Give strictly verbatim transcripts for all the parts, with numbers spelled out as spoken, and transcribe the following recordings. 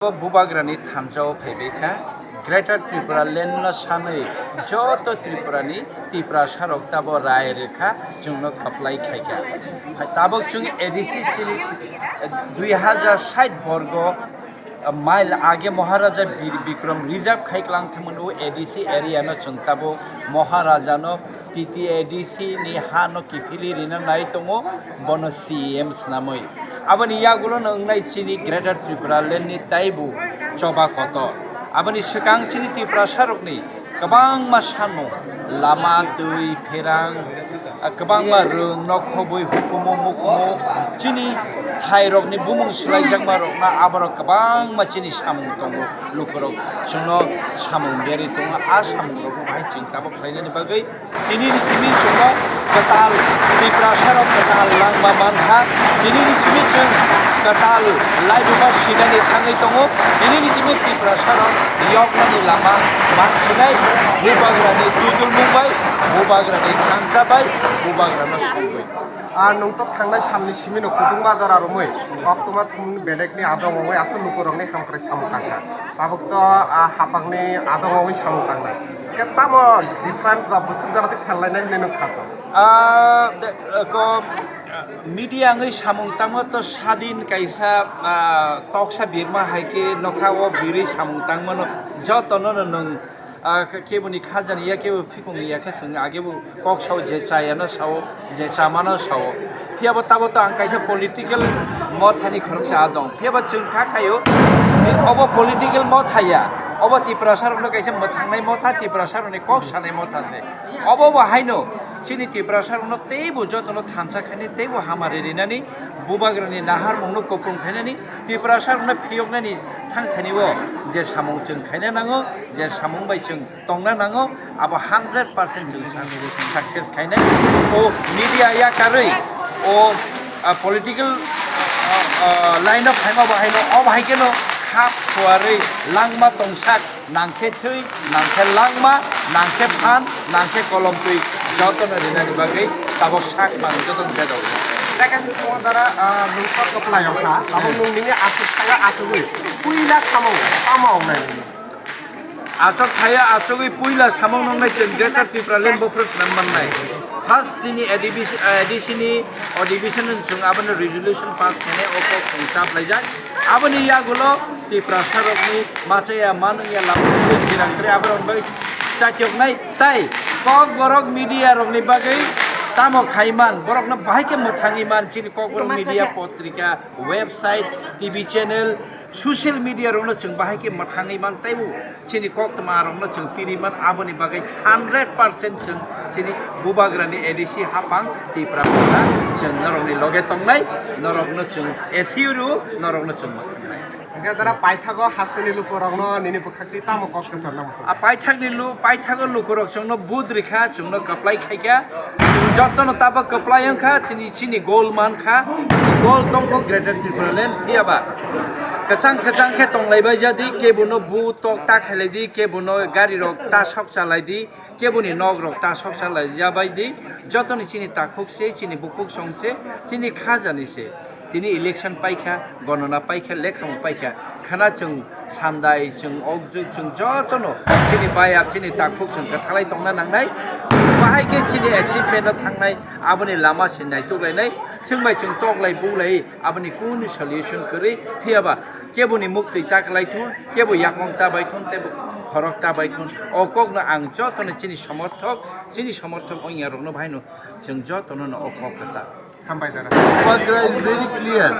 Bo Bubagrani thansa o phaibai kha, Greater Tripura Land no sanwi joto Tripura ni Tiprasa rok tabo rai rwkha, chwngno kaplai khaikha. Tabok chwng A D C sini dui hajar sait borgo mile age Maharaja Bir Bikram reserve khai klang thangmani o A D C area no chwng tabo Maharaja no T T A D C ni ha no kiphilwi rina nai tongo, bono C M swnamwi. Aboni yagulo no wngnai chini Greater Tripura Land ni taibu choba kotor. Aboni swkang chini Tiprasa rokni kwbangma samung, lama, twi, pherang, kwbangma rwng, nokhobwi, hukumu, mukumu, chini thai rokni bumung swlaijakma rokna aborok kwbangma chini samung tongo. Lukurok chwngno samung berwi tongo, a samung rokno bahai chwng tabok khlainani bagwi Tini ni simi chwngno kwtal Tiprasa rok kwtal langma mankha. Tini ni simi chwng kwtal laibuba sinani thangwi tongo. Tini ni simi Tiprasa rok yoknani lama mansinai Bubagrani twikulmung bai, Bubagrani thansa bai, Bubagrano songwi. Ah, nwng to thangnai salni simi no Kutung Bazar arumwi koktwma thumni bedekni adong wngwi aswk lukurokni hamkrai samung tangkha. Tabuk to, ah, hapangni adong wngwi samung tangnai. Khe tamo difference ba bwswk jora tei phellainai hwnwi nwng khaso? Ah, de-, ko, media wngwi samung tangma to sadin kaisa, ah, toksa birma hai khe nokha o birwi samung tangmano jotono no nwng, ah, ke-, keboni khajani ya kebo phikongni ya khe chwng agebo kok sao je chayano sao, je chamano sao. Phiyabo tabo to ang kaisa political mothani khoroksa a dong. Phiyaba chwng kha khaio, obo political motha ya. Obo Tiprasa rokno kaisa mwthangnai motha, Tiprasa rokni kok sanai motha se. Obo bo haino chini Tiprasa rokno teibo jotono thansa khainai, teibo hamari rinani, Bubagrani naharmungno kupung khainani, Tiprasa rokno phiyoknani thangthani o je samung chwng khaina nango, je samung bai chwng tongna nango, abo hundred percent chwng sa-, success khainai. O media yakarwi, o, ah, political, ah, ah, line o phaima bo haino, o bahai kheno khap khuarwi langma tongsak, nangkhe thwi, nangkhe langma, nangkhe phan, nangkhe kolom twi, jotono rinani bagwi tabok sak manwi jotono bedok. Second phone dara, ah, nwng kok kwplai wngkha, abo nwng nini aswk thaya aswkwi puila samung tamo wngnai nini? Aswk thaya aswkwi puila samung nongnai chwng Greater Tripura Land Buphuru swnam mannai. First chini A D B C, A D C ni adhibeshon ni chwng abono resolution pass khainai o kok chwng chap laijak. Aboni yagulo Tiprasa rokni machaya manwngya lama kwrwi jirang kwrwi aborok bai chakyoknai tai Kokborok media rokni bagwi tamo khaiman borokno bahai khe mwthangwi man chini Kokborok media potrika, website, T V channel, social media rokno chwng bahai khe mwthangwi man taibo chini koktwma rokno chwng piri man aboni bagwi hundred percent chwng chini Bubagrani A D C hapang Tipra Motha chwng norokni loge tongnai, norokno chwng assure rw, norokno chwng mwthangnai. Hingke dara paithago hasteni lukurokno nini bwkhakni tamo kok kwcharna muchungo? A paithakni lu-, paithago lukurok chwngno vote rikha, chwngno kwplai khaikha, chwng jotono tabok kwplai wngkha, tini chini goal mankha, goal tongkho Greater Tripura Land, phiyaba kwchang kwchang khe tonglaibai jadi, kebono vote tok ta khailaidi, kebono garirok ta sok chalaidi, keboni nok rok ta sok salai ya bai di, jotoni chini takhuk se, chini bukhuk song se, chini khajani se. Tini election paikha, gonona paikha, lekhamung paikha, khana chwng sandai, chwng okjuk, chwng jotono chini bayap, chini takhuk chwng kwthalai tongna nangnai. Bahai khe chini achievement no thangnai, aboni lama se naituk lainai, chwng bai chwng tok lai, buk lai, aboni kunu solution kwrwi, phiyaba keboni muktwi ta kwlai thun, kebo yakung ta bai thun, tebo khorok ta bai thun. O kokno ang jotono chini somorthok, chini somorthok ongya rokno bahaino chwng jotono no o kok kwchak. Hambai dara. Bubagra is very clear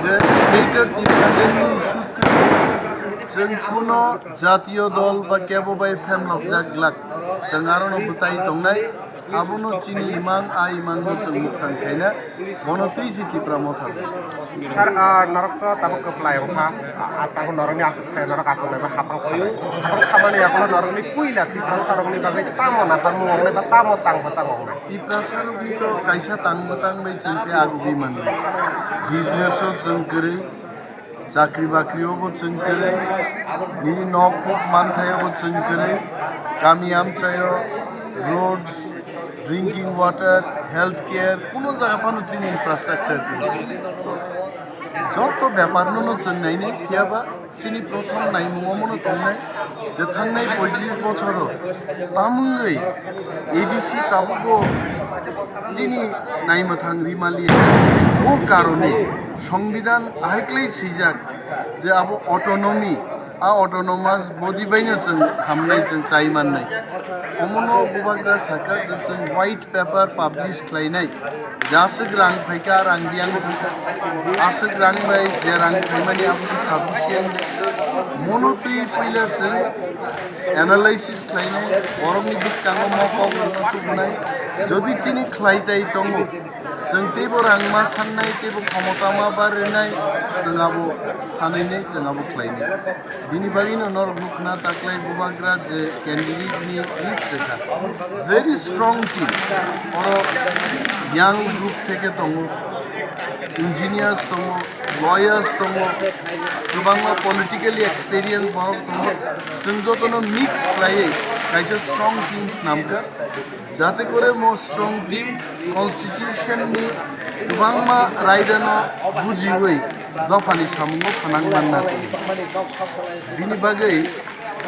je Greater Tipraland ni issue kwrwi chwng kuno jatiyo dol ba kebo bai phenlokjak glak. Chwng arono bwchai tongnai. Abono chini imang, a imangno chwng mwthang khaina, bono twi si Tipra Motha. Sir, ah, norok to tabuk kwplai wngkha, ah, tabuk norokni aswk khe norok aswk naiba hapang khamani. Hapang khamani yagulo norokni puila Tiprasa rokni bagwi tamo naharmung wngnai ba tamo tang bwtang wngnai? Tiprasa rokni to kaisa tang bwtang bai chwng tei agugwi mannai. Business o chwng kwrwi, chakri bakri o bo chwng kwrwi, nini nok huk manthai o bo chwng kwrwi, kami amchai o roads, drinking water, health care, kuno jaga phano chini infrastructure kwrwi. Joto bepar no no chwng nainai, phiya ba chini prothom naimung omo no tongnai je thangnai poitris bochoro tamungwi A D C tabukbo chini naimwthang rimaliya. O karone Songbidan ahaiklai swijak je abo autonomy, a autonomous body bai no chwng hamnai, chwng chai mannai. Omo no Bubagra saka je chwng white paper publish khlainai, je aswk rang phaikha, rang biyang phaikha, aswk rang bai je rang phaimani abo khe sufficient. Mono twi puila chwng analysis khlainai, borokni bwskango mo kok rwna tubunai. Jodi chini khlai tai tongo, chwng teibo rang ma sannai, teibo khomota ma barinai, chwng abo sanainai, chwng abo khlainai. Bini bagwino norok nukhna taklai Bubagra je candidate ni list rekha. Very strong team. Oro young group theke tongo, engineers tongo, lawyers tongo, kwbangma politically experience borok tongo. Chwng jotono mix khlaiwi kaisa strong team snamkha. Jate kore mo strong team constitution ni kwbangma raidano bujiwi dophani samungo phanang manna twi. Bini bagwi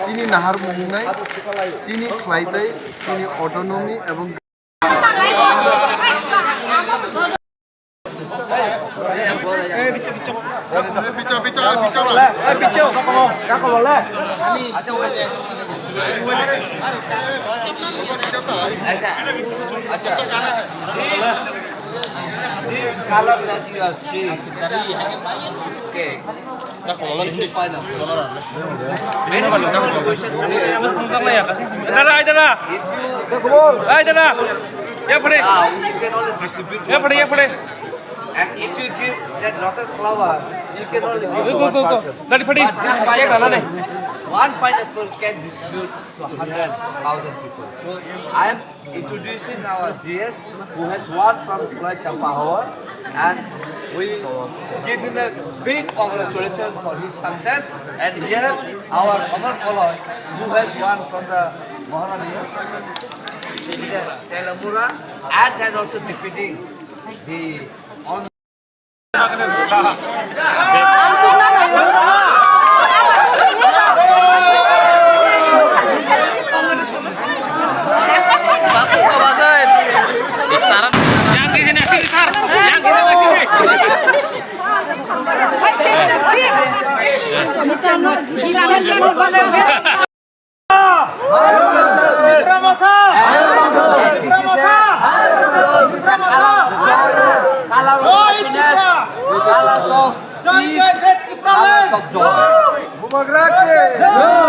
chini naharmung wngnai, chini khlaitai, chini autonomy ebong This color that you are seeing, okay, Dada, ai dada. Ai dada. Ya pade. Ya pade, ya pade. And if you give that lotus flower, you can only give to one person. But this pineapple, one pineapple can distribute to hundred thousand people. So I am introducing our G S, who has won from Khulai Champahawar, and we give him a big congratulations for his success. And here our Amar Kholoi, who has won from the Maharani, Telamura, and then also defeating the Tipra Motha! Tipra Motha! Tipra Motha! Color of happiness, colors of peace, colors of joy. Bubagra ki jai!